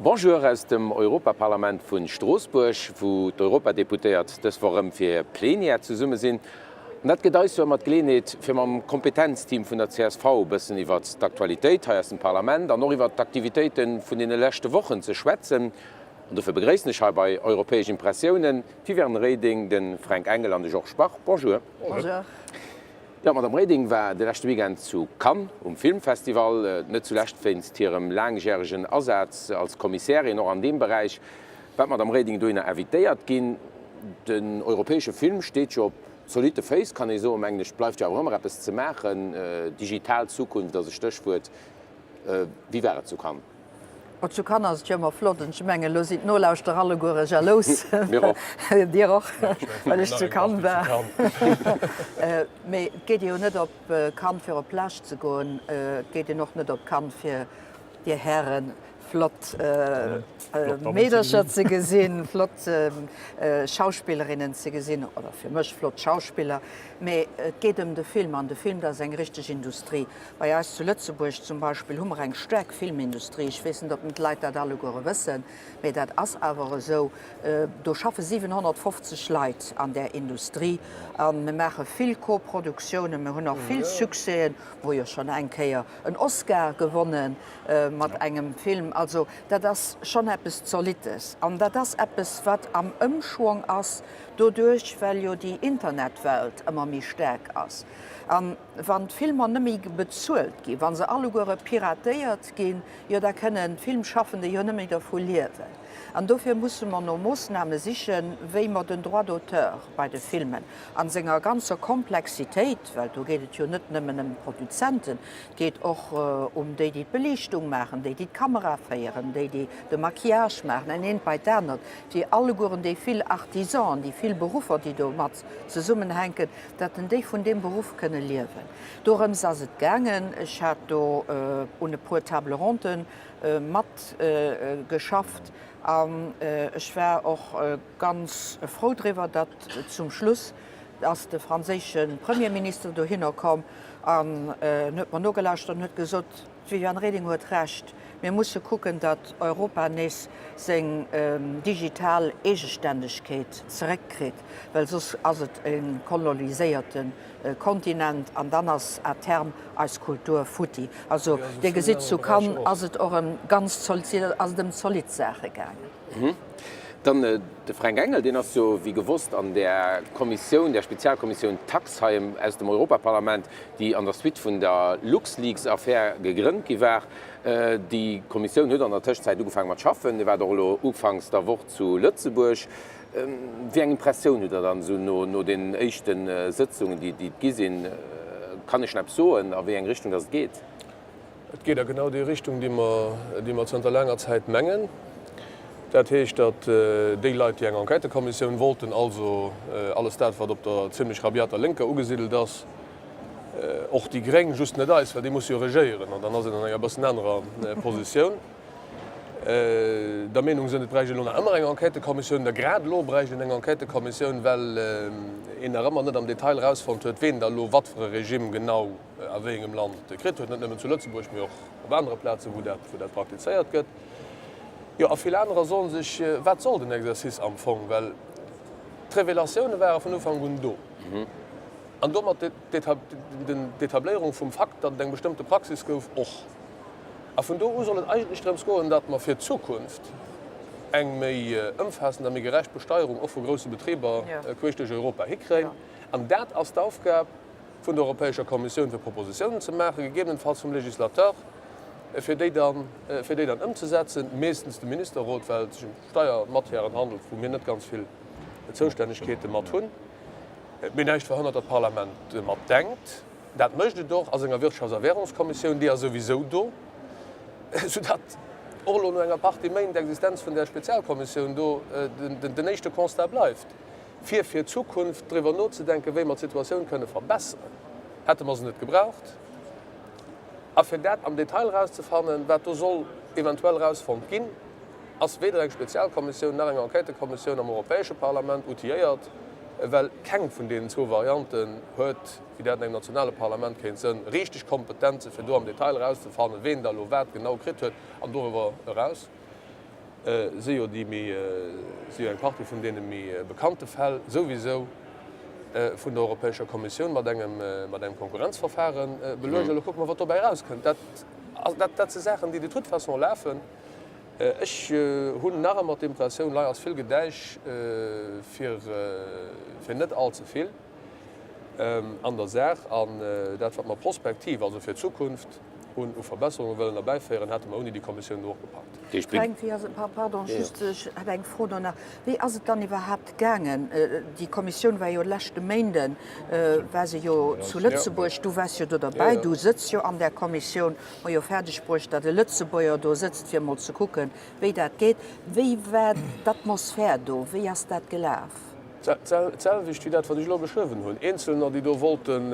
Bonjour aus dem Europaparlament vu Stroossbuerg, wou d'Europadeputéiert dës Woch erëm fir Plenière zesumme sinn. An dat gëtt eis jo ëmmer d'Geleeënheet, fir mam Kompetenzteam vun der csv e bëssen iwwert d'Aktualitéit hei aus dem Parlament an och iwwert d'Aktivitéite vun deene leschte Wochen ze schwätzen. An dofir begréissen ech hei bei Europäesch Impressiounen d'Viviane Reding, de Fränk Engel an de Georges Bach. Bonjour. Bonjour. Jo, d'Madame Reding war de leschte Weekend zu Cannes um Filmfestival. Net zulescht wéinst hirem laangjäregen Asaz als Kommissärin och an deem Beräich war d'Madame Reding dohinner invitéiert ginn. Den europäesche Film steet jo op zolitte Féiss, kann ee soen, mengen ech. Bleift jo awer ëmmer eppes ze maachen. Digital Zukunft ass e Stéchwuert. Wéi war et zu Cannes? Oh, zu Cannes ass et jo ëmmer flott, an ech mengen, elo sinn d'Nolauschterer alleguere jalous. Mir och. Dir och, well ech zu Cannes war. Mee et geet ee jo net op Cannes fir op d'Plage ze goen, et geet een och net op Cannes fir, Dir Hären, flott Meedercher ze gesinn, flott Schauspillerinnen ze gesinn, oder fir mech flott Schauspiller, mee et geet ëm de Film, an de Film, dat ass eng richteg Industrie. Bei eis zu Lëtzebuerg zum Beispill hu mer eng staark Filmindustrie. Ech weess net, ob d'Leit dat alleguere wëssen, mee dat ass awer esou. Do schaffe 750 Leit an där Industrie a mir maache vill Koproduktiounen. Mir hunn och vill Succèsen. Mir hu jo schonn eng Kéier en Oscar gewonne mat engem Film. Also dat ass schonn eppes Zolittes an dat ass eppes, wat am Ëmschwong ass doduerch, well jo déi Internetwelt ëmmer méi staark ass. An Wann d'Filmer net méi bezuelt ginn, wa se alleguere piratéiert ginn, jo da kënnen d'Filmschaffende jo net méi dervu liewen. An dofir musse mer no Moossname sichen, wéi mer den Droit d'auteur bei de Filmen a senger ganzer Komplexitéit, well do geet et jo net nëmmen ëm d'Produzenten, et geet och um déi, déi d'Beliichtung maachen, déi, déi d'Kamera féieren, déi, déi de Maquillage maachen, en eent bei d'anert, déi allegueren déi vill Artisanen, déi vill Beruffer, déi domat zesummenhänken, datt en déi vun deem Beruff kënne liewen. Dorëms ass et gaangen. Ech hat do un e puer Table ronden mat geschafft an ech war och ganz frou driwwer, datt zum Schluss ass de franséische Premierminister dohinner komm an huet mer nogelauschtert an huet gesot, D'Viviane Reding huet Recht, mir musse kucken, datt Europa nees seng digital Eegestännegkeet zeréckkritt, well soss ass et e koloniséierte Kontinent an dann ass à terme eis Kultur futti. Also Dir gesitt, zu Cannes ass et och ëm ganz ass et ëm zolidd Saache gaangen. Dann de Fränk Engel, deen ass jo wéi gewosst an där Kommissioun, där Spezialkommissioun Tax hei aus dem Europaparlament, déi an der Suite vun der LuxLeaks-Affär gegrënnt gi war. Déi Kommissioun huet an der Tëschenzäit ugefaange mat schaffen. Dir waart och elo ufanks der Woch zu Lëtzebuerg. Wéi eng Impressioun hutt Der dann esou no den éischte Sëtzungen, déi et gi sinn? Kann ee schonn eppes soen, a wéi eng Richtung datt et geet? Et geet a genau déi Richtung, déi mer, déi mer zënter laanger Zäit mengen. Dat heescht, datt déi Leit, déi eng Enquêtëkommissioun wollten, also alles dat, wat op der zimlech rabiater Lénker ugesidelt ass, och déi Gréng, just net eis, well déi musse jo regéieren an dann ass een an enger bëssen anerer Positioun, der Meenung sinn, et bräicht elo nach ëmmer eng Enquêtëkommissioun, oder grad elo bräicht een eng Enquêtëkommissioun, well een nach ëmmer net am Detail erausfonnt huet, ween da elo watfir e Regime genau a wéi engem Land kritt huet, net nëmmen zu Lëtzebuerg, mee och op anere Plazen, wou dat, wou dat praktizéiert gëtt. Jo, a vill anerer soen sech, Wat soll den Exercice am Fong? Well d'Revelatioune ware vun Ufank un do. An domat d'Etabléierung vum Fakt, datt et eng bestëmmte Praxis gouf, och. A vun do u soll et eigentlech drëms goen, datt mer fir d'Zukunft eng méi ëmfaassend a méi gerecht Besteierung och vu grousse Betriber queesch duerch Europa hikréien. An dat ass d'Aufgab vun der Europäescher Kommissioun, fir Propositiounen ze maachen, gegebenenfalls vum Législateur, fir déi dann, fir déi dann ëmzesetzen, meeschtens de Ministerrot, well et sech ëm Steiermatièren handelt, wou mir net ganz vill Zoustännegkeete mat hunn. Mee näischt verhënnert, datt d'Parlament mat denkt. Dat mécht et och a senger Wirtschafts a Währungskommissioun, déi ass souwisou do, soudatt och elo no enger Partie Méint Existenz vun där Spezialkommissioun do den éischte Constat bleift, fir fir d'Zukunft driwwer nozedenken, wéi mer d'Situatioun kënne verbesseren. Hätte mer se net gebraucht? A fir dat am Detail erauszefannen, wat do soll eventuell erausfonnt ginn, ass weder eng Spezialkommissioun nach eng Enquêtëkommissioun am Europäesche Parlament outilléiert, well keng vun deenen zwou Varianten huet, wéi dat an engem nationale Parlament kéint sënn, richteg Kompetenze fir do am Detail erauszefannen, ween da elo wat genau kritt huet an doriwwer eraus. Si jo déi méi, si jo eng Partie vun deene méi bekannte Fäll souwisou vun der Europäescher Kommissioun mat engem, mat engem Konkurrenzverfahre beluecht. Elo kucke mer, wat dobäi erauskënnt. Dat, dat, dat si Saachen, déi de toute façon lafen. Ech hunn nach ëmmer d'Impressioun, lei ass vill Gedäisch fir, fir net all ze vill an der Saach. An dat, wat mer prospektiv, also fir d'Zukunft, un u Verbesserunge wëllen erbäiféieren, hätte mer ouni déi Kommissioun do och gepackt. Fränk, wéi ass et, pardon, just, ech hätt eng Fro do nach, wéi ass et dann iwwerhaapt gaangen? Déi Kommissioun war jo leschte Méinden, war se jo zu Lëtzebuerg, du waars jo do derbäi, du sëtz jo an där Kommissioun, mer jo fäerdeg bruecht, datt e Lëtzebuerger do sëtzt, fir emol ze kucken, wéi dat geet. Wéi war d'Atmosphär do, wéi ass dat gelaf? D'selwecht wéi dat, wat ech elo beschriwwen hunn. Eenzelner, déi do wollten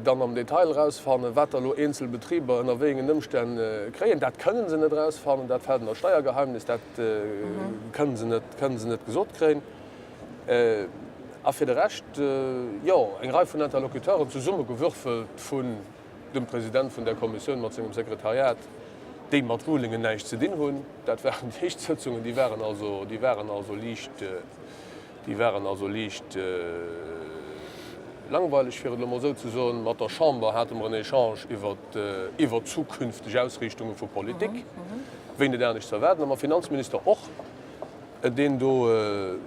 dann am Detail erausfannen, wat da elo eenzel Betriber ënner wéi engen Ëmstänn kréien, dat kënnen se net erausfannen, dat fält ënner Steiergeheimnis, dat kënnen se net, kënnen se net gesot kréien. A fir de Rescht, jo, eng Rei vun Interlocuteuren, zesummegewürfelt vun dem President vun där Kommissioun mat sengem Sekretariat, déi mat Rulingen näischt ze dinn hunn. Dat waren déi éischt Sëtzungen, déi waren also, déi waren also liicht, déi waren also liicht langweileg, fir et elo mol esou ze soen. Mat der Chamber hate mer en Echange iwwer, iwwer zukünfteg Ausriichtunge vu Politik, wéi net anescht ze erwaarden, a mam Finanzminister och, deen do,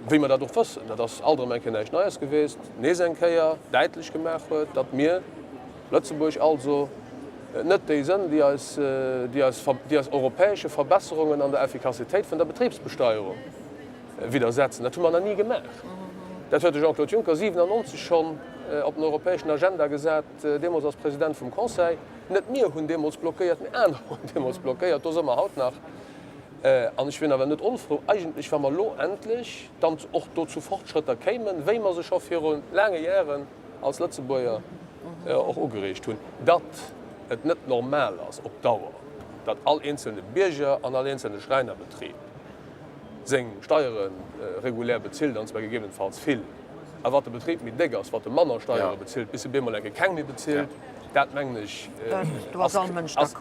wéi mer dat och wëssen, dat ass alt erëm eng Kéier näischt Neies geweest, nees eng Kéier däitlech gemaach huet, datt mir, Lëtzebuerg also, net déi sënn, déi eis, déi eis, déi eis europäesche Verbesserungen an der Effikassitéit vun der Betribsbesteierung widdersetzen. Dat hu mer nach ni gemaach. Dat huet de Jean-Claude Juncker 97 schonn op den europäeschen Agenda gesat, deemools als President vum Conseil. Net mir hunn deemools blockéiert, mee aner hunn deemools blockéiert. Do si mer haut nach. An ech wier nawell net onfrou eigentlech, wa mer elo endlech dann och do zu Fortschrëtter kéimen, wéi mer se scho viru laange Jaren als Lëtzebuerger och ugereegt hunn, datt et net normal ass op Dauer, datt all eenzelne Bierger an all eenzelne Schräinerbetrib seng Steiere regulär bezilt, an zwar gegebenenfalls vill, a wat de Betrib méi déck ass, wat e manner Steiere bezilt, bis e bemol eng Kéier keng méi bezilt. Dat mengen ech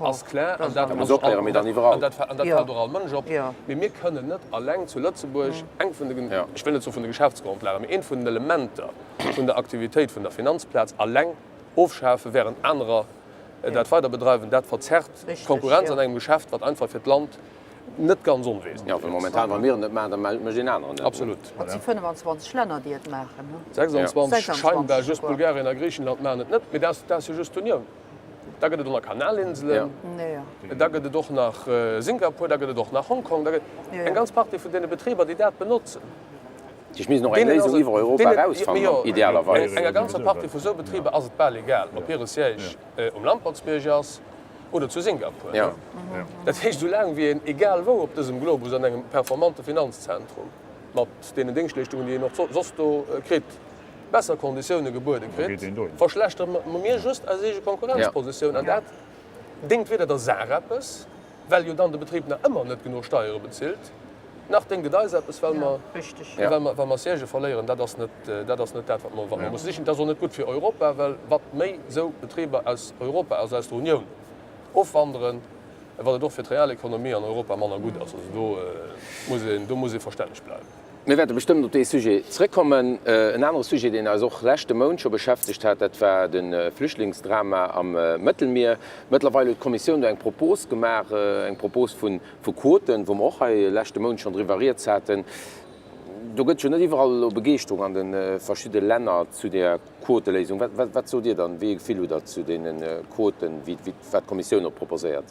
ass klar an dat fält och all Mënsch op. Mee mir kënnen net alleng zu Lëtzebuerg eng vun de, ech wëll net soe vun de Geschäftsgrondlagen, mee eent vun den Elementer vun der Aktivitéit vun der Finanzplaz alleng ofschafen, während anerer dat weider bedreiwen. Dat verzerrt d'Konkurrenz an engem Geschäft, wat einfach fir d'Land net ganz onwesentlech Jo, well momentan, wa mir et net maachen, da mécht een aneren et. Absolut. Et si 25 Länner, déi et maachen. 26, scheinbar just Bulgarien a Griichenland maachen et net, mee dat ass jo just d'Unioun. Da gëtt et och nach Kanalinselen, da gëtt et och nach Singapur, da gëtt et och nach Hongkong, da gëtt eng ganz Partie vun deene Betriber, déi dat benotzen. Ech misst och eng Léisung iwwer Europa erausfannen, idealerweis. Enger ganzer Partie vu sou Betriber ass et bal egal, ob hire Siège um Lampertsbierg ass oder zu Singapur. Dat heescht, esou laang wéi een egal wou op dësem Globus an engem performante Finanzzentrum mat deenen Déngschtleeschtungen, déi een och soss do kritt, besser Konditioune gebuede kritt, verschlechtere mir just eis eege Konkurrenzpositioun. An dat déngt weder der Saach eppes, well jo dann de Betrib nach ëmmer net genuch Steiere bezilt, nach déngt et eis eppes, well mer, well mer, well mer Siègë verléieren. Dat ass net, dat ass net dat, wat mer, wat mer musse sichen. Dat ass och net gutt fir Europa, well wat méi esou Betriber aus Europa, also aus der Unioun ofwanderen, wat et och fir d'Realekonomie an Europa manner gutt ass. Also do muss een, do muss ee verstänneg bleiwen. Mir wäerte bestëmmt op dee Sujet zrëckkommen. En anere Sujet, deen eis och leschte Mount scho beschäftegt hat, dat war de Flüchtlingsdrama am Mëttelmier. Mëttlerweil huet d'Kommissioun do eng Propos gemaach, eng Propos vu Quoten, wou mer och hei leschte Mount schonn driwwer rieds haten. Do gëtt jo net iwwerall elo Begeeschterung an de verschidde Länner zu där Quoteléisung. Wat sot Dir dann? Wéi e Gefill hutt Der zu deene Quoten, wéi wat d'Kommissioun och proposéiert?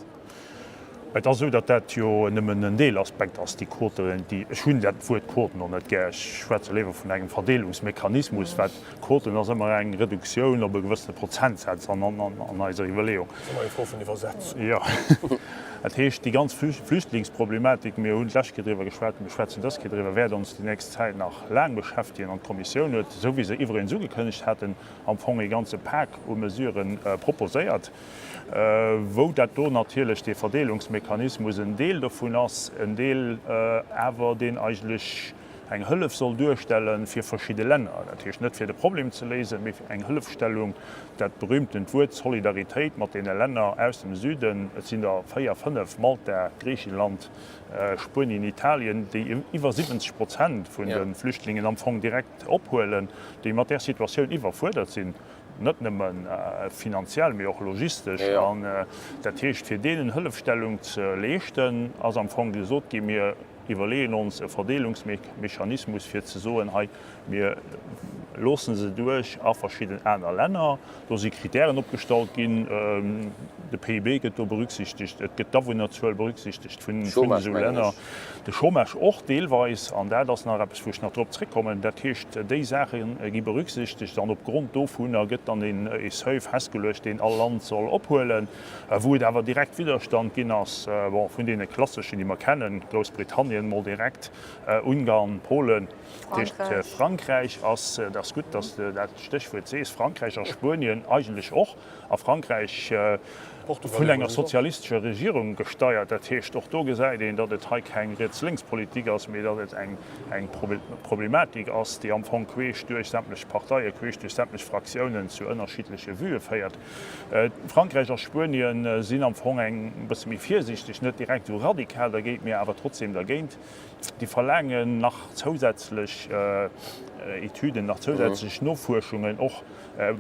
Et ass esou, datt dat jo nëmmen en Deelaspekt ass, déi Quoten, déi, ech hunn dat Wuert Quoten och net gär, ech schwätze léiwer vun engem Verdeelungsmechanismus, wat Quoten ass ëmmer eng Reduktioun op e gewëssene Prozentsaz an eiser Iwwerleeung. Dat ass ëmmer eng Fro vun Iwwersetzung. Jo. Dat heescht, déi ganz Flüchtlingsproblematik, mir hunn d'lescht Kéier driwwer geschwat, mir schwätzen dës Kéier driwwer, wäert ons déi nächst Zäit nach laang beschäftegen. An d'Kommissioun huet, esou wéi se iwwregens ugekënnegt haten, am Fong ee ganze Pak u Mesurë proposéiert. wou dat do natierlech dee Verdeelungsmechanismus en Deel dovun ass, en Deel awer, deen eigentlech. eng Hëllef soll duerstelle fir verschidde Länner. Dat heescht net fir de Problem ze léisen, mee eng Hëllefstellung, dat berühmtent Wuert Solidaritéit mat deene Länner aus dem Süden, et sinn der véier, fënnef, Malta, Griichenland, Spuenien, Italien, déi iwwer 70 Prozent vun de Flüchtlingen am Fong direkt ophuelen, déi mat där Situatioun iwwerfuerdert sinn, net nëmme finanziell, mee och logistesch. An dat heescht, fir deenen Hëllefstellung ze leeschten, ass am Fong gesot ginn, mir iwwerleeën ons e Verdeelungsmechanismus, fir ze soen, hei, Mir loosse se duerch a verschidden aner Länner. Do si Kritären opgestallt ginn. De PIB gëtt do berücksichtegt, et gëtt d'Awunnerzuel berücksichtegt vun esou Länner, de Chômage och deelweis. An dat ass nach eppes, wou ech nach drop zréckkommen. Dat heescht, déi Saache gi berücksichtegt an opgrond dovunner gëtt dann ee Seuil festgeluecht, deen all Land soll ophuelen. Wou et awer direkt Widderstand ginn ass, bon, vun deene klasseschen, déi mer kennen, Groussbritannien mol direkt, Ungarn, Polen. Frankräich. Frankräich ass, et ass gutt, datt s de dat Stéchwuert sees, Frankräich a Spuenien eigentlech och. A Frankräich vun enger sozialistescher Regierung gesteiert. Dat heescht, och do gesäit een, datt et hei keng Riets-Lénks-Politik ass, mee datt et eng Problematik ass, déi am Fong queesch duerch sämtlech Parteien, queesch duerch sämtlech Fraktiounen zu ënnerschiddleche Vuë féiert. Frankräich a Spuenien sinn am Fong eng bësse méi virsiichteg, net direkt esou radikal dergéint, mee awer trotzdem dergéint. Déi verlaangen nach zousätzlech Etüden, nach zousätzlech Nofuerschungen, och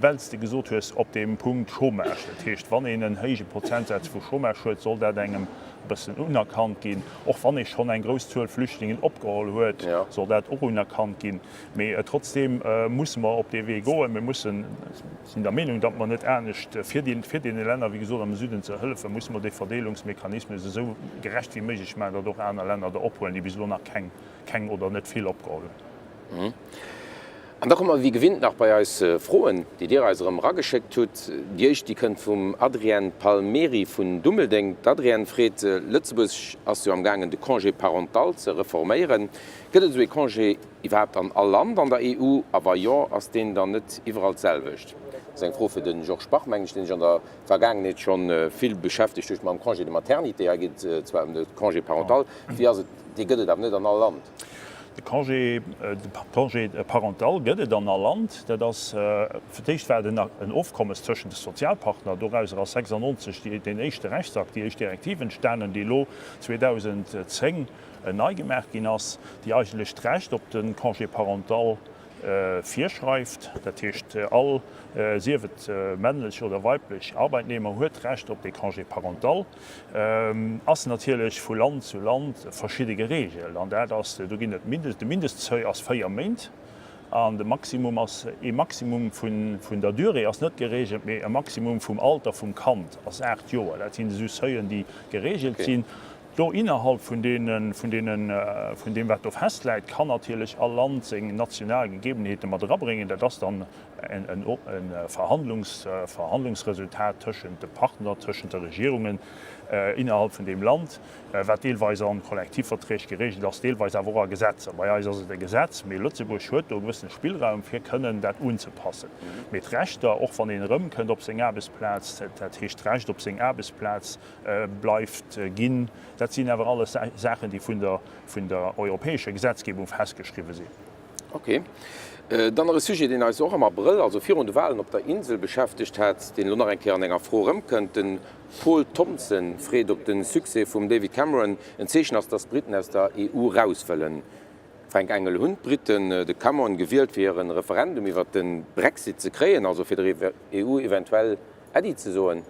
well s de gesot hues, op deem Punkt Chômage. Dat heescht, wann een en héije Prozentsaz vu Chômage huet, soll dat engem e bëssen unerkannt ginn. Och wann ee schonn eng grouss Zuel Flüchtlingen opgeholl huet, soll dat och unerkannt ginn. Mee trotzdeem musse mer op dee Wee goen. Mir mussen, sinn der Meenung, datt mer net anescht, fir deene Länner, wéi gesot, am Süden ze hëllefen, musse mer dee Verdeelungsmechanismus esou gerecht wéi méiglech maachen, datt och aner Länner der ophuelen, déi bis elo nach keng, keng oder net vill opgeholl hunn. An da komme mer wéi gewinnt nach bei eis Froen, déi Dir eis erëm erageschéckt hutt. Déi éischt, déi kënnt vum Adrienne Palmeri vun Dummeldeng. D'Adrienne freet, Lëtzebuerg ass jo am gaangen, de Congé parental ze reforméieren. Gëtt et esou ee Congé iwwerhaapt an all Land an der EU? A wa jo, ass deen dann net iwwerall d'selwecht? Dat ass eng Fro fir de Georges Bach, mengen ech, deen sech an der Vergaangenheet scho vill beschäftegt huet mam Congé de maternité. Hei geet et zwar ëm de Congé parental. Wéi ass et? Dee gëtt et awer net an all Land. De Congé, de Congé parental gëtt et an all Land. Dat ass, fir d'éischt war et en Ofkommes tëschent de Sozialpartner. Dorauser ass 96 deen éischte Rechtsakt, déi éischt Direktiv entstanen, déi elo 2010 nei gemaach ginn ass, déi eigentlech d'Recht op de Congé parental virschreift. Dat heescht, all, sief et männlech oder weiblech Arbeitnehmer, huet d'Recht op dee Congé parental. Ass natierlech vu Land zu Land verschidde geregelt. An dat ass, do ginn et Mindest, de Mindestseuil ass 4 Méint an de Maximum ass, ee Maximum vun der Durée ass net geregelt, mee e Maximum vum Alter vum Kand ass 8 Joer. Dat sinn esou Seuilen, déi geregelt sinn. Do innerhalb vun deenen, vun deenen, vun deem wat do festläit, kann natierlech all Land seng national Gegebenheete mat erabréngen. Dat ass dann en, en, e Verhandlungs, Verhandlungsresultat tëschent de Partner, tëschent de Regierungen innerhalb vun deem Land, wat deelweis a Kollektivverträg geregelt ass, deelweis awer och a Gesetzer. Bei eis ass et e Gesetz, mee Lëtzebuerg huet do e gewëssene Spillraum, fir kënnen dat unzepassen. Mee d'Rechter, och wann een erëmkënnt op seng Aarbechtsplaz, dat heescht d'Recht op seng Aarbechtsplaz, bleift ginn. Dat sinn awer alles Saachen, déi vun der, vun der europäescher Gesetzgebung festgeschriwwen sinn. Ok. Dann nach e Sujet, deen eis och am Abrëll, also virun de Wahlen op der Insel beschäftegt hat, deen elo nach eng Kéier an enger Fro erëmkënnt. De Paul Thomsen freet, ob de Succès vum David Cameron en Zeechen ass, datt d'Briten aus der EU raus wëllen. Fränk Engel, Hunn d'Briten de Cameron gewielt, fir e Referendum iwwert de Brexit ze kréien, also fir der EU eventuell Äddi ze soen?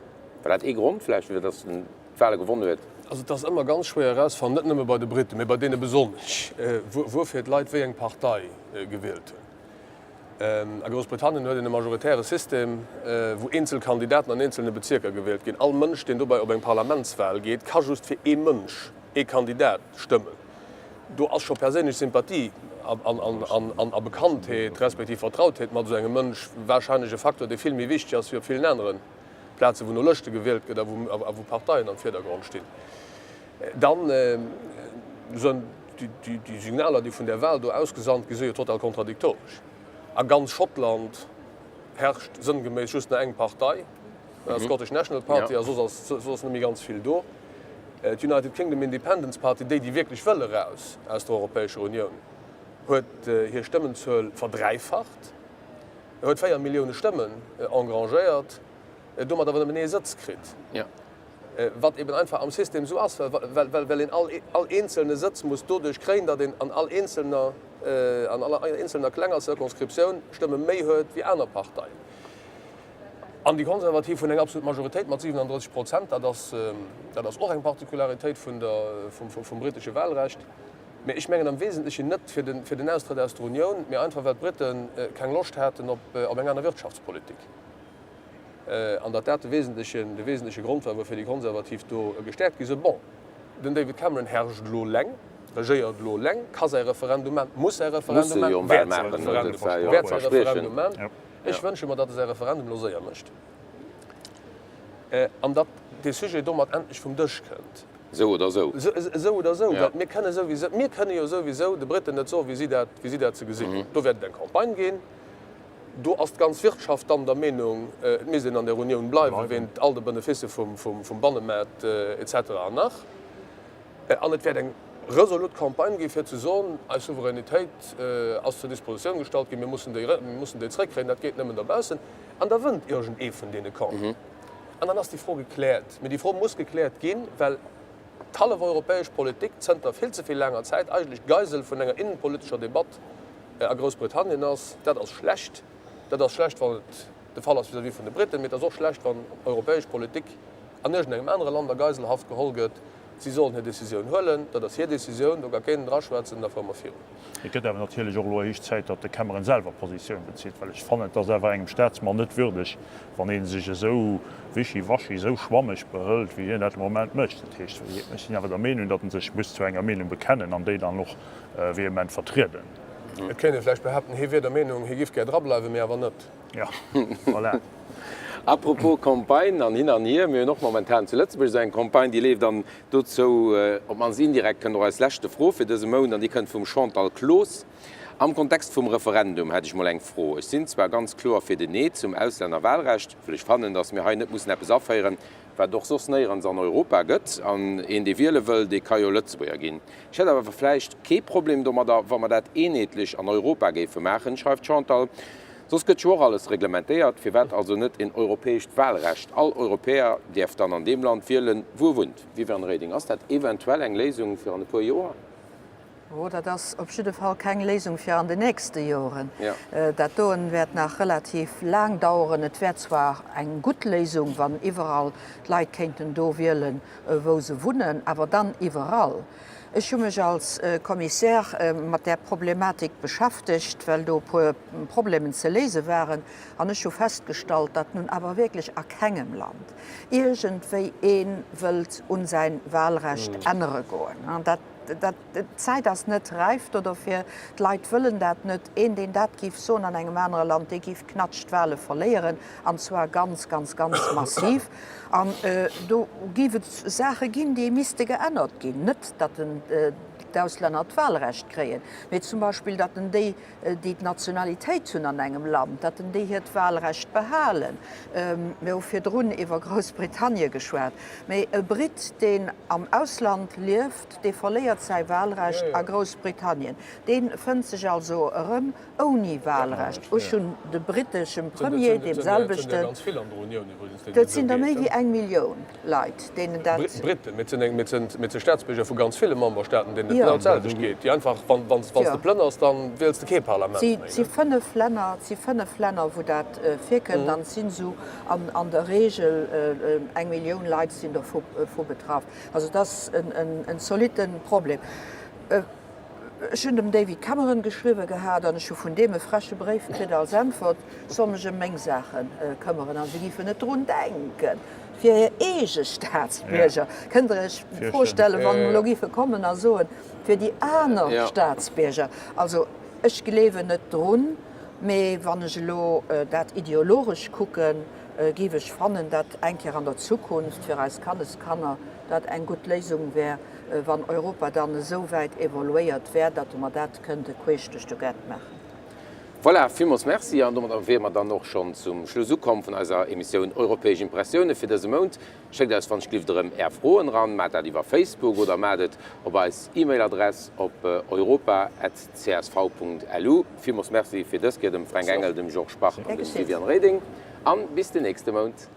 War dat ee Grond vläicht, fir datt en d'Wale gewonn huet? Also et ass ëmmer ganz schwéier erausfannen, net nëmme bei de Briten, mee bei deene besonnesch, wuerfir d'Leit wéi eng Partei gewielt hunn. A Groussbritannien huet een e majoritäre System, wou eenzel Kandidaten an eenzelne Bezierker gewielt ginn. All Mënsch, deen dobäi op eng Parlamentswal geet, ka just fir ee Mënsch, ee Kandidat stëmmen. Do ass scho perséinlech Sympathie a Bekanntheet respektiv Vertrautheet mat esou engem Mënsch warscheinlech e Faktor, dee vill méi wichteg ass wéi op villen anere Plazen, wou no Lëschte gewielt gëtt a wou Parteien am Virdergrond stinn. Dann sinn déi Signaler, déi vun där Wal do ausgesandt gi sinn, jo total kontradiktoresch. A ganz Schottland herrscht sënngeméiss just nach eng Partei. Scottish National Party a soss ass soss net méi ganz vill do. D'United Kingdom Independence Party, déi déi wierklech wëlle raus aus der Europäescher Unioun. Huet hir Stëmmenzuel verdräifacht, huet 4 Millioune Stëmmen engrangéiert, domat awer nëmmen ee Sëtz kritt. Wat eben einfach am System esou ass, well een all eenzelne Sëtz muss doduerch kréien, datt een an all eenzelner, an aller eenzelner klenger Circonscriptioun Stëmme méi huet wéi aner Parteien. An déi Konservativ hunn eng absolut Majoritéit mat 37 Prozent. Dat ass, dat ass och eng Particularitéit vun der, vum britesche Wahlrecht. Mee ech mengen am Wesentlechen net fir den, fir den Austrëtt aus der Unioun, mee einfach well d'Brite keng Loscht haten op, op eng aner Wirtschaftspolitik. An datt dat de wesentlechen, de wesentleche Grond war, woufir déi Konservativ do gestäerkt gi sinn. Bon, den David Cameron herrscht elo leng, regéiert elo leng, ka säi Referendum maachen, muss säi Referendum maachen, wäert säi Referendum, wäert säi Referendum maachen. Ech wënsche mer, datt e säi Referendum elo séier mécht an datt dee Sujet domat endlech vum Dësch kënnt. Esou oder esou. Esou oder esou, well mir kënne souwisou, mir kënne jo souwisou de Briten net soen, wéi si dat, wéi si dat ze gesinn hunn. Do wäert et eng Campagne ginn. Do ass d'ganz Wirtschaft dann der Meenung, et misst een an der Unioun bleiwen, wéint all de Beneficë vum Bannemaart et cetera an nach. An et wäert eng resolut Campagne gi fir ze soen, eis Souveränitéit ass zur Dispositioun gestallt ginn, mir mussen déi, mir mussen déi zréckkréien, dat geet nëmmen dobaussen. An da wënnt iergend ee vun deene Campen. An dann ass déi Fro gekläert. Mee déi Fro muss gekläert ginn, well d'hallef europäesch Politik zënter vill ze vill laanger Zäit eigentlech Geisel vun enger innenpolitescher Debatt a Groussbritannien ass. Dat ass schlecht. Dat ass schlecht, wann et de Fall ass vis-à-vis vun de Briten, mee et ass och schlecht, wann europäesch Politik an iergendengem anere Land a Geiselhaft geholl gëtt. Si sollen hir Decisioun huelen, dat ass hir Decisioun, do ka keen draschwätzen, da fuere mer virun. Et gëtt awer natierlech och elo héich Zäit, datt de Cameron selwer Positioun bezitt, well ech fannen, et ass awer engem Staatsmann net würdeg, wann ee sech esou wischiwaschi, esou schwammeg behëlt, wéi hien dat de Moment mécht. Dat heescht, ech sinn awer der Meenung, datt en sech muss zu enger Meenung bekennen an déi dann och vehement vertrieden. Et kéint ee vläicht behaapten, hie wier der Meenung, hie giff gär drableiwen, mee awer net. Jo, voilà. A propos Campagne an hin an hier, mir hunn och momentan zu Lëtzebuerg esou eng Campagne, déi leeft an dozou, op d'mannst indirekt, kënnt och eis leschte Fro fir dëse Mount an déi kënnt vum Chantal Cloos. Am Kontext vum Referendum hätt ech mol eng Fro. Ech sinn zwar ganz kloer fir den Nee zum Auslännerwahlrecht, wëll ech fannen, datt mir hei net mussen eppes aféieren, wat et och soss néierens an Europa gëtt, an een dee wiele wëll, dee ka jo Lëtzebuerger ginn. Ech hätt awer vläicht kee Problem domadder, wa mer dat eenheetlech an Europa géife maachen, schreift d'Chantal. Soss gëtt jo och alles reglementéiert, firwat also net een europäescht Wahlrecht? All Europäer däerf dann an deem Land wielen, wou e wunnt. Viviane Reding, Ass dat eventuell eng Léisung fir an e puer Joer? Oh, dat ass op jidde Fall keng Léisung fir an den nächste Joren. Dat doen wäert nach relativ laang daueren. Et wär zwar eng gutt Léisung, wann iwwerall d'Leit kéinten do wielen, wou se wunnen, awer dann iwwerall. Ech hu mech als Commissaire mat där Problematik beschäftegt, well do e puer Problemen ze léise waren. An ech hu festgestallt, datt nun awer wierklech a kengem Land iergendwéi ee wëllt un säin Wahlrecht ännere goen. Dat. D'Zäit ass net räif do dofir. D'Leit wëllen dat net. Een, deen dat géif soen an engem anere Land, dee géif knatsch d'Wahle verléieren, an zwar ganz, ganz, ganz massiv. An do géif et Saache ginn, déi misste geännert ginn. Net, datt d'Auslänner d'Wahlrecht kréien, mee zum Beispill, datt déi, déi d'Nationalitéit hunn an engem Land, datt déi hiert Wahlrecht behalen. Mir hu virdrun iwwer Groussbritannie geschwat, mee e Britt, deen am Ausland lieft, dee verléiert säi Wahlrecht a Groussbritannien. Dee fënnt sech also erëm ouni Wahlrecht. Ech hunn de britteschem Premier deem selwechten. Dat sinn der méi wéi eng Millioun Leit, deenen dat. Britten, mee et sinn Staatsbierger vu ganz ville Memberstaaten, deenen et genau d'selwecht geet, déi einfach, wann s de plënners, da wiels de kee Parlament méi. Et si fënnef Länner, et si fënnef Länner, wou dat virkënnt, an et sinn esou an der Regel eng Millioun Leit sinn dovu betraff. Also et ass en zolitte Problem. Ech hunn dem David Cameron geschriwwe gehat an ech hu vun deem e freche Bréif kritt als Äntwert, ech soll mech ëm meng Saache këmmeren a se géifen net drun denken, fir hir eege Staatsbierger. Kënnt Der Iech virstellen, wann elo géife kommen a soen, fir déi aner Staatsbierger? Also ech gleewen net drun, mee wann ech elo dat ideologesch kucken, géif ech fannen, datt eng Kéier an der Zukunft fir eis Kanneskanner dat eng gutt Léisung wär. Wann Europa dann esou wäit evoluéiert wär, datt mer dat kënnte queesch duerch de Gaart maachen. Voilà, villmools Merci. An domadder wiere mer dann och schonn zum Schluss ukomm vun eiser Emissioun Europäesch Impressioune fir dëse Mount. Schéckt eis wann ech glift erëm Är Froen eran. Maacht dat iwwer Facebook oder maacht et op eis E-Mail-Adress op europa@csv.lu. Villmools Merci fir dës Kéier dem Fränk Engel, dem Georges Bach an dem Viviane Reding. An bis den nächste Mount.